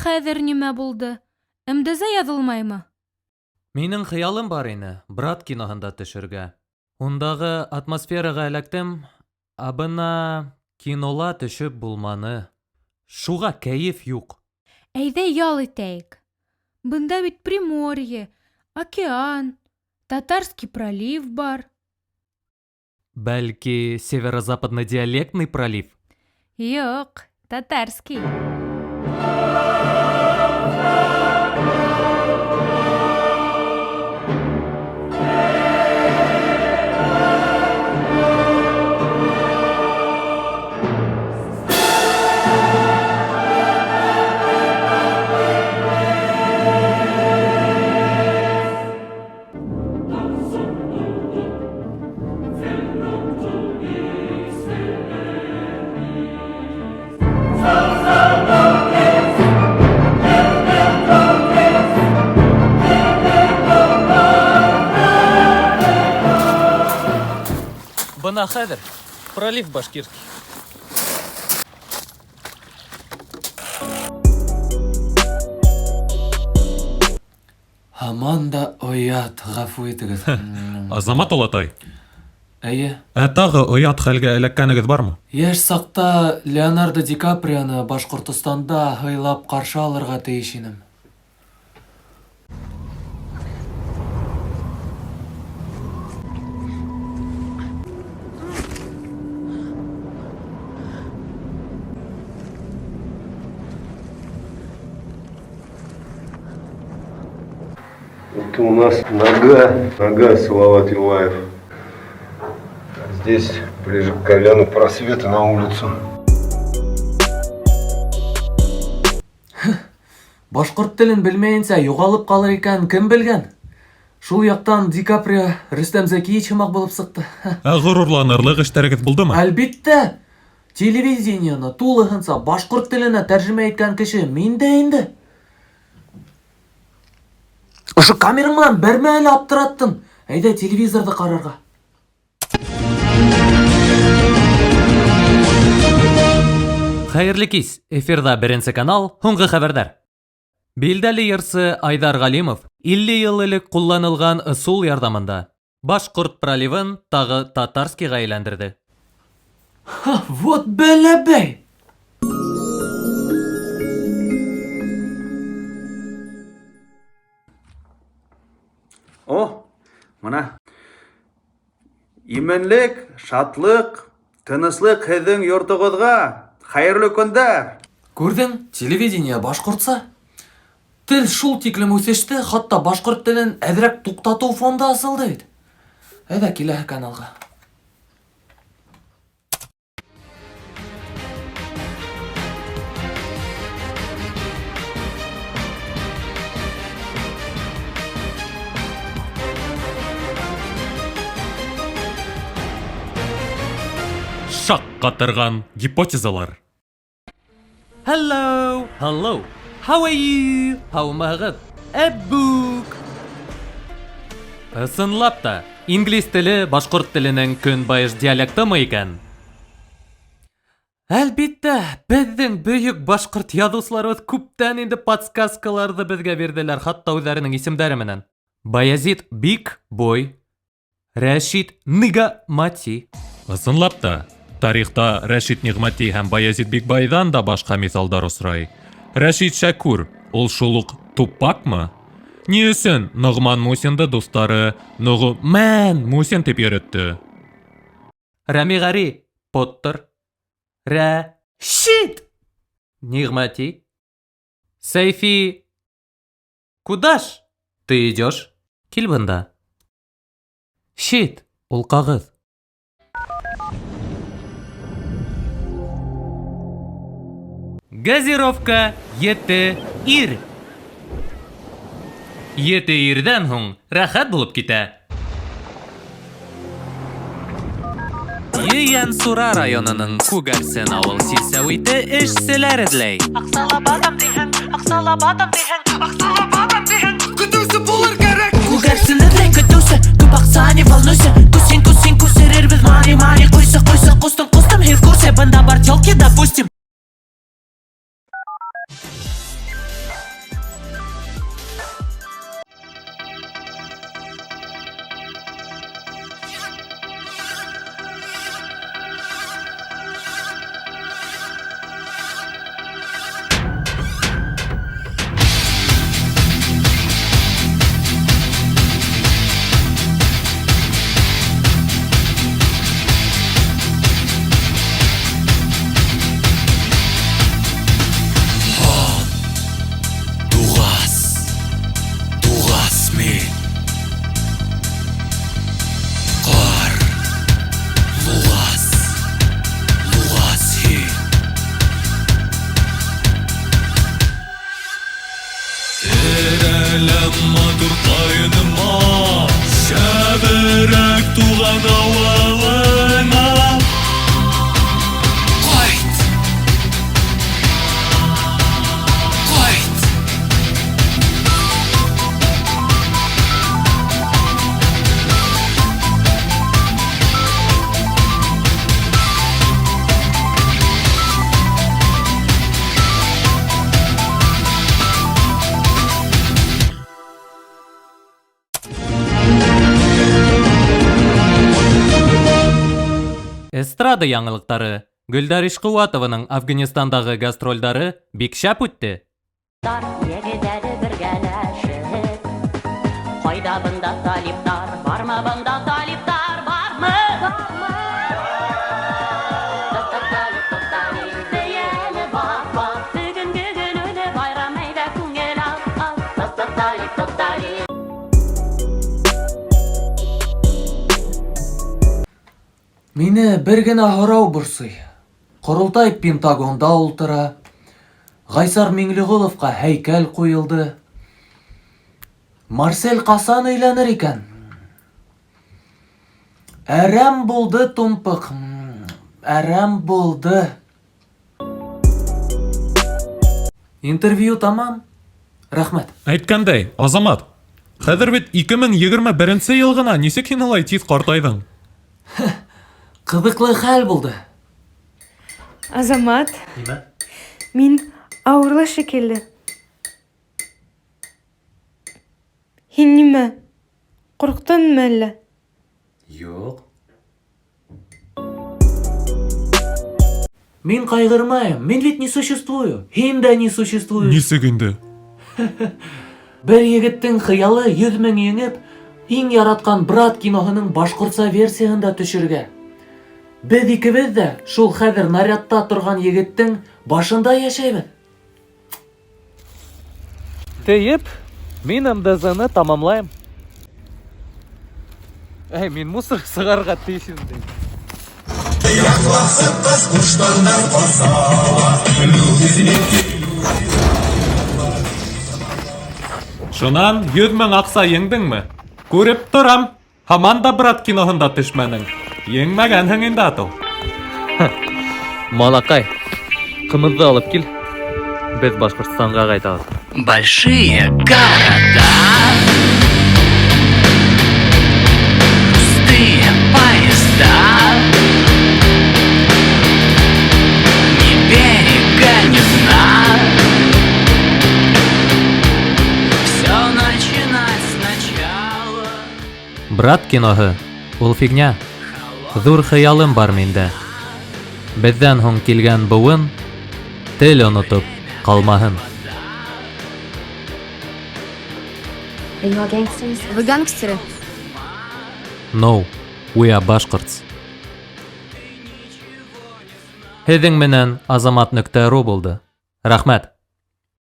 хәҙер нимә булды? МДЗ яҙылмаймы? Минең хыялым бар ине, Брат киноһында төшөргә. Ундагы атмосферага эләктем, ә бына кинола төшөп булманы. Шуға кәйеф юк. Әйҙә ял итәйек. Бында бит Приморье, океан, Татарский пролив бар. Бәлки, северо-западно-диалектный пролив? Юк, татарский. Бына хәҙер пролив башкирский. Һаман да оят, гафу итегез. Азамат олатай, Әйе. ә тағы оят хәлгә эләккәнегеҙ бармы? Яшь сакта Леонардо Ди Каприоны Башкортостанда һыйлап каршы алырга тиеш инем. Это у нас нога, нога Салават Юлаев. Здесь ближе к колену просветы на улицу. Башкорт телен белмәенсә югалып калыр икән, кем белгән? Шул яктан Ди Каприо Рөстәм Зәкиевич һымак булып чыкты. Ә горурланырлык эшләрегеҙ булдымы? Әлбиттә, телевидениены тулыһынса башкорт теленә тәрҗемә иткән кеше мин дә инде. Ошо камераң менән бәрмә әле аптыраттың. Әйдә телевизорды карарга. Хәйерле кис. Эфирҙа Беренсе канал, һуңғы хәбәрҙәр. Билдәле йырсы Айҙар Ғалимов 50 йыл элек ҡулланылған ысул ярҙамында Башҡорт проливын тағы татарскийға әйләндерҙе. Ха, вот бәләбәй! О, мына. Именлек, шатлык, тыныслык һеҙҙең йортоғоҙға. Хәйерле көндәр. Күрҙең, телевидение башҡортса. Тел шул тиклем үҫеште, хатта башҡорт телен әҙерәк туҡтатыу фонды асылды бит. Әйҙә киләһе каналға. Шаҡ ҡатырған гипотезалар. Hello, hello. How are you? Һаумыһығыҙ? Әбүк. Ысынлап та, инглиз теле башҡорт теленең көнбайыш диалектымы икән? Әлбиттә, беҙҙең бөйөк башҡорт яҙыусыларыбыҙ күптән инде подсказкаларҙы беҙгә бирҙеләр, хатта үҙҙәренең исемдәре менән. Баязит Бик Бой, Рәшит Ниғмәти. Ысынлап та, тарихта Рәшит Ниғмәти һәм Баязит Бикбайҙан да башҡа миҫалдар осрай. Рәшит Шәкүр, ул шул уҡ Тупакмы? Ни өсөн Ноғман Мусинды дуҫтары Ноғомән Мусин тип йөрөттө? Рәми Ғәри Поттер, Рәшит Ниғмәти, Сәйфи Куда ж ты идешь? Кил бында. Щит, ул ҡағыҙ. Газировка ете ир. Ете ирҙән һуң рәхәт булып китә. Ейәнсура районының Күгәрсен ауыл силсәүите эшселәр эҙләй. Аҡсала батам тиһәң, аҡсала батам тиһәң, аҡсала батам тиһәң, Көтөүсе булыр кәрәк. Күгәрсен эҙләй көтөүсе, күп аҡса не волнуйся, күсен күсен күсерербеҙ мани мани, ҡуйса ҡуйса ҡустым ҡустым, һеҙ в курсе, бында бар тёлки, допустим. Сәлам матур каеныма, Шәберәк туган авылына. Кайт! Кайт! Эстрада яңылыҡтары. Гөлдәр Ишҡыуатованың Афганистандағы гастролдары бик шәп үтте. Егетләре бергәләшеп, Кайда бында талиптар, бармы бында талиптар, бармы? Талип, талип, дигәне бар, бар. Бүгенге көнне байрам әйдә күңел ал, ал. Талип, талип. Мине бер генә һорау борсый. Ҡоролтай Пентагонда ултыра. Ғайсар Миңлеғоловҡа һәйкәл ҡуйылды. Марсель ҡасан өйләнер икән? Әрәм булды тумпыҡ. Әрәм булды. Интервью тамам. Рәхмәт. Әйткәндәй, Азамат, хәҙер бит 2021 йыл ғына, нисек һин алай тиҙ ҡартайҙың? Ҡыҙыҡлы хәл булды. Азамат, Нимә? мин ауырлы шикелле. Һин нимә? Ҡурҡтыңмы әллә? Юҡ. Мин ҡайғырмайым. Мин ведь не существую. Һин дә не существуешь. Нисек инде? Бер егеттең хыялы 100 мең еңеп, иң яратҡан Брат киноһының башҡортса версияһында төшөргә. Беҙ икебеҙ ҙә шул хәҙер нарядта торған егеттең башында йәшәйбеҙ. Тейеп, мин МДЗ-ны тамамлайым. Әй, мин мусор сығарырға тейеш инде. Шунан 100 мең аҡса еңдеңме? Күреп торам, һаман да Брат киноһында төшмәнең. Еңмәгәнһең инде атыу. Малаҡай, ҡымыҙҙы алып кил. Беҙ Башҡортостанға ҡайтабыҙ. Большие города, пустые поезда, ни берега, ни дна. Все начинать сначала. Брат киноһы ул фигня. Ҙур хыялым бар миндә. Беҙҙән һуң килгән быуын тел онотоп ҡалмаһын. Вы гангстеры? No, we are Bashkurts. Һеҙҙең менән Азамат.ру булды. Рәхмәт.